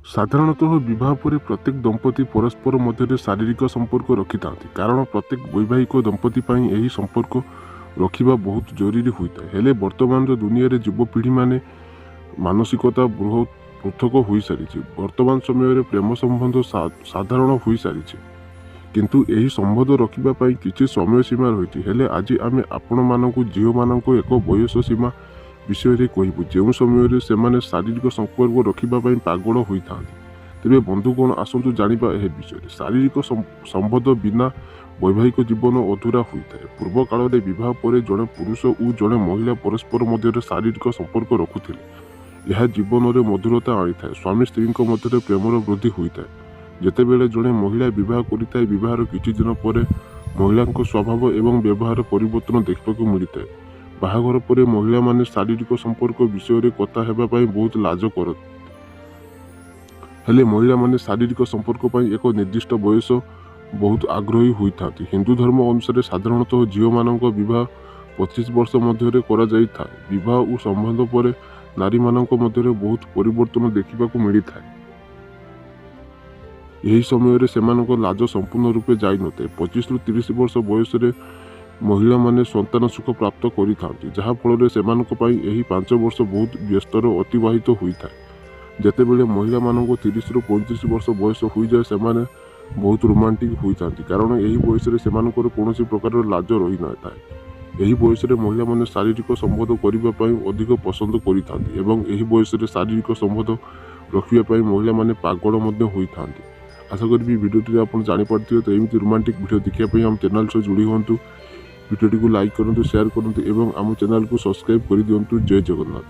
ସାଧାରଣତଃ ବିବାହ ପରେ ପ୍ରତ୍ୟେକ ଦମ୍ପତି ପରସ୍ପର ମଧ୍ୟରେ ଶାରୀରିକ ସମ୍ପର୍କ ରଖିଥାନ୍ତି। କାରଣ ପ୍ରତ୍ୟେକ ବୈବାହିକ ଦମ୍ପତି ପାଇଁ ଏହି ସମ୍ପର୍କ ରଖିବା ବହୁତ ଜରୁରୀ ହୋଇଥାଏ। ହେଲେ ବର୍ତ୍ତମାନର ଦୁନିଆରେ ଯୁବପିଢ଼ିମାନେ ମାନସିକତା ବୃହତ ପୃଥକ ହୋଇସାରିଛି। ବର୍ତ୍ତମାନ ସମୟରେ ପ୍ରେମ ସମ୍ବନ୍ଧ ସାଧାରଣ ହୋଇସାରିଛି। କିନ୍ତୁ ଏହି ସମ୍ବନ୍ଧ ରଖିବା ପାଇଁ କିଛି ସମୟ ସୀମା ରହିଛି। ହେଲେ ଆଜି ଆମେ ଆପଣମାନଙ୍କୁ ଝିଅମାନଙ୍କ ଏକ ବୟସ ସୀମା ବିଷୟରେ କହିବୁ, ଯେଉଁ ସମୟରେ ସେମାନେ ଶାରୀରିକ ସମ୍ପର୍କ ରଖିବା ପାଇଁ ପାଗଳ ହୋଇଥାନ୍ତି। ତେବେ ବନ୍ଧୁଗଣ, ଆସନ୍ତୁ ଜାଣିବା ଏହି ବିଷୟରେ। ଶାରୀରିକ ସମ୍ବନ୍ଧ ବିନା ବୈବାହିକ ଜୀବନ ଅଧୁରା ହୋଇଥାଏ। ପୂର୍ବ କାଳରେ ବିବାହ ପରେ ଜଣେ ପୁରୁଷ ଓ ଜଣେ ମହିଳା ପରସ୍ପର ମଧ୍ୟରେ ଶାରୀରିକ ସମ୍ପର୍କ ରଖୁଥିଲେ। ଏହା ଜୀବନରେ ମଧୁରତା ଆଣିଥାଏ। ସ୍ୱାମୀ ସ୍ତ୍ରୀଙ୍କ ମଧ୍ୟରେ ପ୍ରେମର ବୃଦ୍ଧି ହୋଇଥାଏ। ଯେତେବେଳେ ଜଣେ ମହିଳା ବିବାହ କରିଥାଏ, ବିବାହର କିଛି ଦିନ ପରେ ମହିଳାଙ୍କ ସ୍ୱଭାବ ଏବଂ ବ୍ୟବହାର ପରିବର୍ତ୍ତନ ଦେଖିବାକୁ ମିଳିଥାଏ। ବାହାଘର ପରେ ମହିଳାମାନେ ଶାରୀରିକ ସମ୍ପର୍କ ବିଷୟରେ କଥା ହେବା ପାଇଁ ବହୁତ ଲାଜ କରନ୍ତି। ହେଲେ ମହିଳାମାନେ ଶାରୀରିକ ସମ୍ପର୍କ ପାଇଁ ଏକ ନିର୍ଦ୍ଦିଷ୍ଟ ବୟସ ବହୁତ ଆଗ୍ରହୀ ହୋଇଥାନ୍ତି। ହିନ୍ଦୁ ଧର୍ମ ଅନୁସାରେ ସାଧାରଣତଃ ଝିଅମାନଙ୍କ ବିବାହ 25 ବର୍ଷ ମଧ୍ୟରେ କରାଯାଇଥାଏ। ବିବାହ ଓ ସମ୍ବନ୍ଧ ପରେ ନାରୀମାନଙ୍କ ମଧ୍ୟରେ ବହୁତ ପରିବର୍ତ୍ତନ ଦେଖିବାକୁ ମିଳିଥାଏ। ଏହି ସମୟରେ ସେମାନଙ୍କ ଲାଜ ସମ୍ପୂର୍ଣ୍ଣ ରୂପେ ଯାଇନଥାଏ। 25ରୁ 30 ବର୍ଷ ବୟସରେ ମହିଳାମାନେ ସନ୍ତାନ ସୁଖ ପ୍ରାପ୍ତ କରିଥାନ୍ତି, ଯାହାଫଳରେ ସେମାନଙ୍କ ପାଇଁ ଏହି 5 ବର୍ଷ ବହୁତ ବ୍ୟସ୍ତର ଅତିବାହିତ ହୋଇଥାଏ। ଯେତେବେଳେ ମହିଳାମାନଙ୍କୁ 30ରୁ 35 ବର୍ଷ ବୟସ ହୋଇଯାଏ, ସେମାନେ ବହୁତ ରୋମାଣ୍ଟିକ୍ ହୋଇଥାନ୍ତି, କାରଣ ଏହି ବୟସରେ ସେମାନଙ୍କର କୌଣସି ପ୍ରକାରର ଲାଜ ରହିନଥାଏ। ଏହି ବୟସରେ ମହିଳାମାନେ ଶାରୀରିକ ସମ୍ବନ୍ଧ କରିବା ପାଇଁ ଅଧିକ ପସନ୍ଦ କରିଥାନ୍ତି ଏବଂ ଏହି ବୟସରେ ଶାରୀରିକ ସମ୍ବନ୍ଧ ରଖିବା ପାଇଁ ମହିଳାମାନେ ପାଗଳ ମଧ୍ୟ ହୋଇଥାନ୍ତି। ଆଶା କରିବି ଭିଡ଼ିଓଟିରେ ଆପଣ ଜାଣିପାରିଥିବେ। ତ ଏମିତି ରୋମାଣ୍ଟିକ୍ ଭିଡ଼ିଓ ଦେଖିବା ପାଇଁ ଆମ ଚ୍ୟାନେଲ୍ ସହ ଯୋଡ଼ି ହୁଅନ୍ତୁ। ଭିଡ଼ିଓଟିକୁ ଲାଇକ୍ କରନ୍ତୁ, ସେୟାର କରନ୍ତୁ ଏବଂ ଆମ ଚ୍ୟାନେଲକୁ ସବସ୍କ୍ରାଇବ୍ କରିଦିଅନ୍ତୁ। ଜୟ ଜଗନ୍ନାଥ।